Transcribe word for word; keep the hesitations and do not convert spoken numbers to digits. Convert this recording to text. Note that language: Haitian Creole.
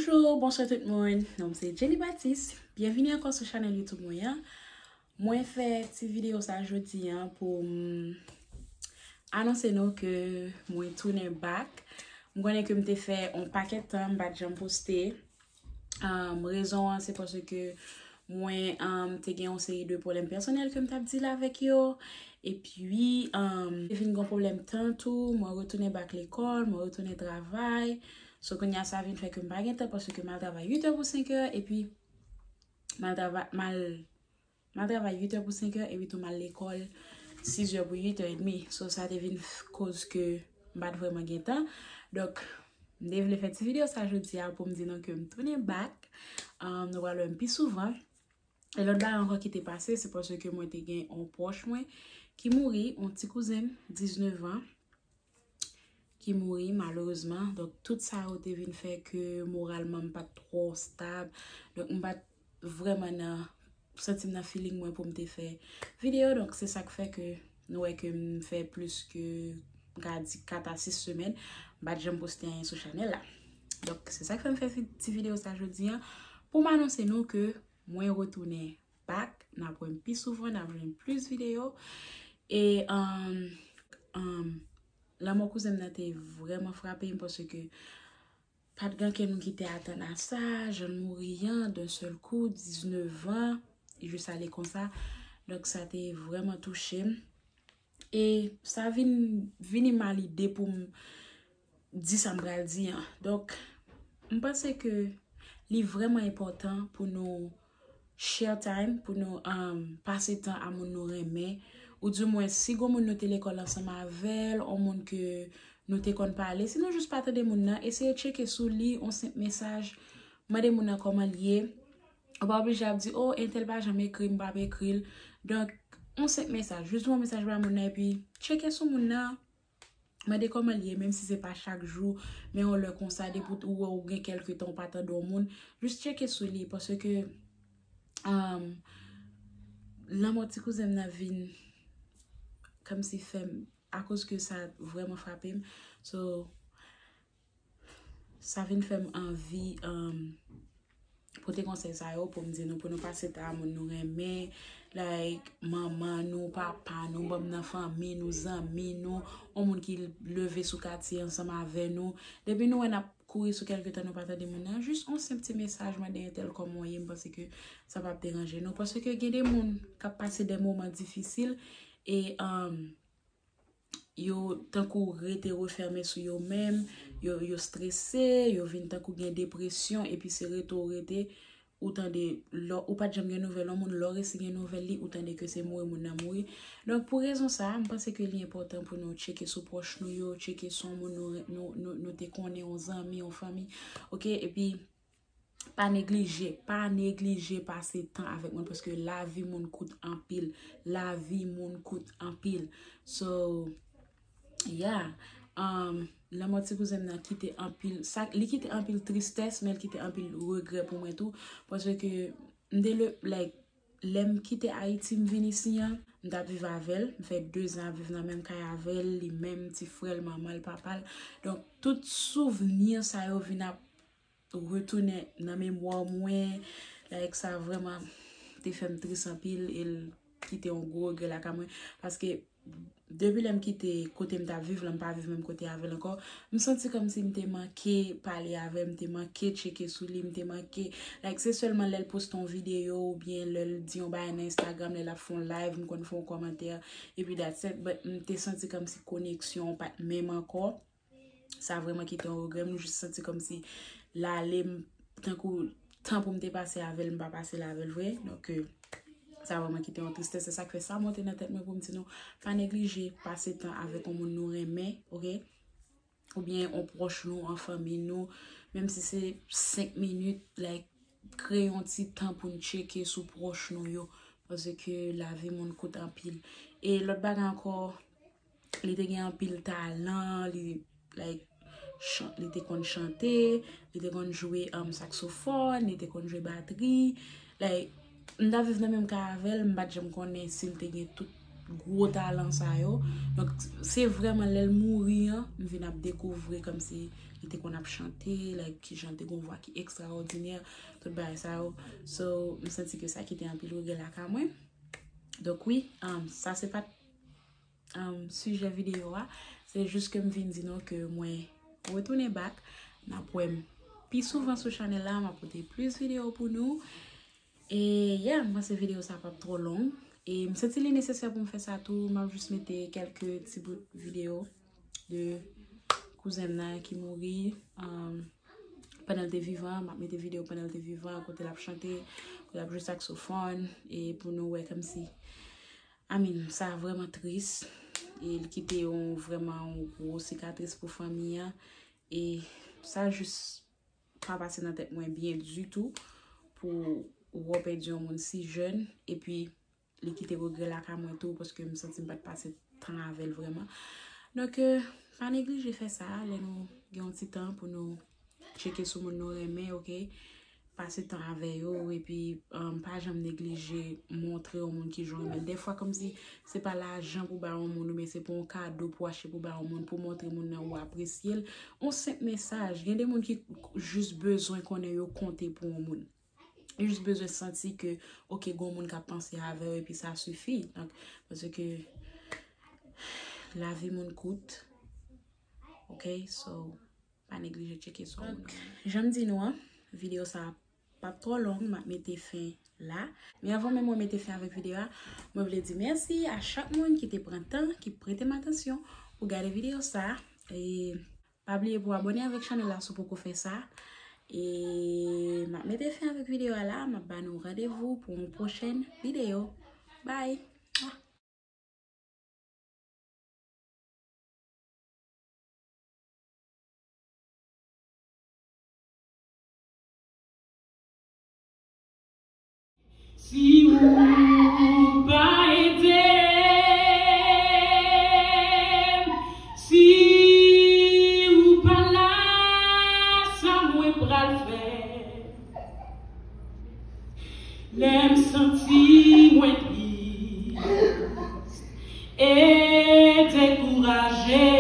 Bonjou, bonswa tout moun. Non m se Jenny Baptiste. Byenvini ankò sou chanèl YouTube mwen an. Mwen fè ti videyo sa jodi an pou m anonse nou ke mwen tounen back. M konnen ke m te fè yon pakèt tan m pa t janm poste. Um, rezon an se paske mwen um, te gen yon seri de pwoblèm pèsonèl ke m t ap deal avèk yo. Epi, um, te vin gen pwoblèm tan tou, mwen retounen back lekòl, mwen retounen travay. So, kounye a sa vin fè ke m pa gen tan paske m al travay uit è pou senk è, epi m al travay, m al, m al travay uit è pou senk è, epi tou m al lekòl sis è pou uit è edmi. So, sa te vin f- koz ke m pa t vrèman gen tan. Donk, m te vle fè ti videyo sa jodi a pou m di nou ke m tounen back. Um, nou pral wè m pi souvan. E lòt bagay ankò ki te pase, se paske mwen te gen yon pwòch mwen ki mouri, yon ti kouzen m, diznèf an, ki mouri malerezman. Donk, tout sa yo te vin fè ke moralman m pa t twò stab. Donk, m pa t vrèman nan, santi m nan feeling mwen pou m te fè videyo. Donk, se sa k fè ke nou wè ke m fè plis ke, m ka di, kat a sis semèn, m pa t janm poste anyen sou chanèl la. Donk, se sa k fè m fè fi- ti videyo sa jodi an, pou m anonse nou ke mwen retounen back, n ap wè m pi souvan, n ap jwenn plis videyo. E, um, um, lanmò kouzen m nan te vrèman frape m paske pa t gen ankenn moun ki te atann a sa, jan l mouri an, d'un seul coup, diznèf an, jis ale konsa. Donk, sa te vrèman touche m. E sa vin, vini m a lide pou m di sa m pral di an. Donk, m panse ke li vrèman enpòtan pou nou share time, pou nou um, pase tan a moun nou renmen. Ou di mwen, si gon moun nou te lekòl ansanm avè l, yon moun ke nou te konn pale, si nou jis pa tande moun nan, eseye tcheke sou li, yon senp mesaj, mande moun nan kòman l ye. Ou pa oblije ap di, oh, entèl pa janm ekri m, m p ap ekri l. Donk, yon senp mesaj, jis yon mesaj ba moun nan, epi tcheke sou moun nan, mande kòman l ye, menm si se pa chak jou, men yon lè konsa, depi ou wè ou gen kèlke tan ou pa tande yon moun, jis tcheke sou li, paske um, lanmò ti kouzen m nan vin kòmsi fè m, akoz ke sa vrèman frape m. So, sa vin fè m anvi um, pote konsèy sa yo pou m di nou, pou nou pase tan a moun nou renmen, like, manman nou, papa nou, manm nan fanmi nou, zanmi nou, yon moun ki leve sou katye ansanm avè nou. Depi nou wè n ap kouri sou kèlke tan nou pa tande moun nan, jis yon senp ti mesaj, mande entèl kòman w ye, m panse ke sa p ap deranje nou. Paske gen de moun k ap pase de moman difisil e um, yo tankou rete refèmen sou yo menm, yo, yo strese, yo vin tankou gen depresyon, epi se rete w rete, ou tande, lè, ou pa t janm gen nouvèl yon moun, lè w resi gen nouvèl li, ou tande ke se mouri moun nan mouri. Donk, pou rezon sa a, m panse ke li enpòtan pou nou tcheke sou pwòch nou yo, tcheke sou yon moun nou, nou, nou, nou te konnen, yon zanmi, yon fanmi, oke? Epi, pa neglije, pa neglije pase tan avèk moun, paske lavi moun kout anpil. Lavi moun kout anpil. So, yeah. Um, lanmò ti kouzen m nan kite anpil, sa, li kite anpil tristès, men li kite anpil regrè pou mwen tou. Paske m te le, like, lè m kite Ayiti, m vin isi an, m t ap viv avè l. M fè dezan ap viv nan menm kay avè l, li menm, ti frè l, manman l, papa l. Donk, tout souvni sa yo vin ap retounen nan memwa mwen. Like, sa vrèman te fè m tris anpil e l kite yon gwo regrè lakay mwen. Paske depi lè m kite kote m t ap viv lan, m pa viv menm kote avè l ankò. M santi kòmsi m te manke pale avè l, m te manke tcheke sou li, m te manke, like, se sèlman lè l poste yon videyo oubyen lè l di yon bagay nan Instagram, lè l ap fè yon live, m konn fè yon kòmantè, epi that's it. But m te santi kòmsi koneksyon an pa t menm ankò. Sa vrèman kite yon regrè. M jis santi kòmsi l ale, m, tankou tan pou m te pase avè l, m pa pase l avè l vre. Donk, euh, sa vrèman kite yon tristès. Se sa k fè sa monte nan tèt mwen pou m di nou, pa neglije pase tan avèk yon moun nou renmen, oke? Oubyen yon pwòch nou, an fanmi nou, menm si se senk minit, like, kreye yon ti tan pou n tcheke sou pwòch nou yo, paske lavi moun kout anpil. E lòt bagay ankò, li te gen anpil talan, li, like, chan- li te konn chante, li te konn jwe, um, saksofòn, li te konn jwe batri. Like, m ta viv nan menm kay avè l, m pa t janm konnen si l te gen tout gwo talan sa yo. Donk, se vrèman lè l mouri an, m vin ap dekouvri kòmsi li te konn ap chante, like, kijan l te gon vwa ki ekstraòdinè, tout bagay sa yo. So, m santi ke sa kite anpil regrè lakay mwen. Donk, wi, um, sa se pa t, um, sijè videyo a. Se jis ke m vin di nou ke mwen retounen back. N ap wè m pi souvan sou chanèl la, m ap pote plis videyo pou nou. E, yeah, m panse videyo sa p ap twò long. E m santi li nesesè pou m fè sa tou. M ap jis mete kèlke ti bout videyo de kouzen m nan ki mouri, um, pandan l te vivan. M ap mete videyo pandan l te vivan, kote l ap chante, kote l ap jwe saksofòn, e pou nou wè kòmsi, I mean, sa vrèman tris. E l kite yon, vrèman yon gwo sikatris pou fanmi an. E sa jis pa pase nan tèt mwen byen ditou pou w pèdi yon moun si jèn, epi li kite regrè lakay mwen tou, paske m santi m pa t pase tan avè l vrèman. Donk, euh, pa neglije fè sa, lè nou gen yon ti tan pou nou tcheke sou moun nou renmen, oke? Pase tan avè yo, epi, um, pa janm neglije montre yon moun kijan w renmen l. Dèfwa, kòmsi se pa lajan pou ba yon moun, oubyen se pa yon kado pou achte pou ba yon moun, pou montre moun nan ou apresye l. Yon senp mesaj. Gen de moun ki jis bezwen konnen yo konte pou yon moun. Yo jis bezwen santi ke, oke, gon moun k ap panse avè yo, epi sa sifi. Donk, paske lavi moun kout. Oke, so, pa neglije tcheke sou moun. Donk, jan m di nou an, videyo sa p ap twò long, m ap mete fen la. Men anvan menm mwen mete fen avèk videyo a, mwen vle di mèsi a chak moun ki te pran tan, ki prete m atansyon pou gade videyo sa. E pa bliye pou abòne avèk chanèl la si w poko fè sa. E m ap mete fen avèk videyo a la, m ap ba nou randevou pou yon pwochèn videyo. Bye! Si ou pa ede m, si ou pa la, sa mwen pral fè? Lè m santi mwen tris e dekouraje,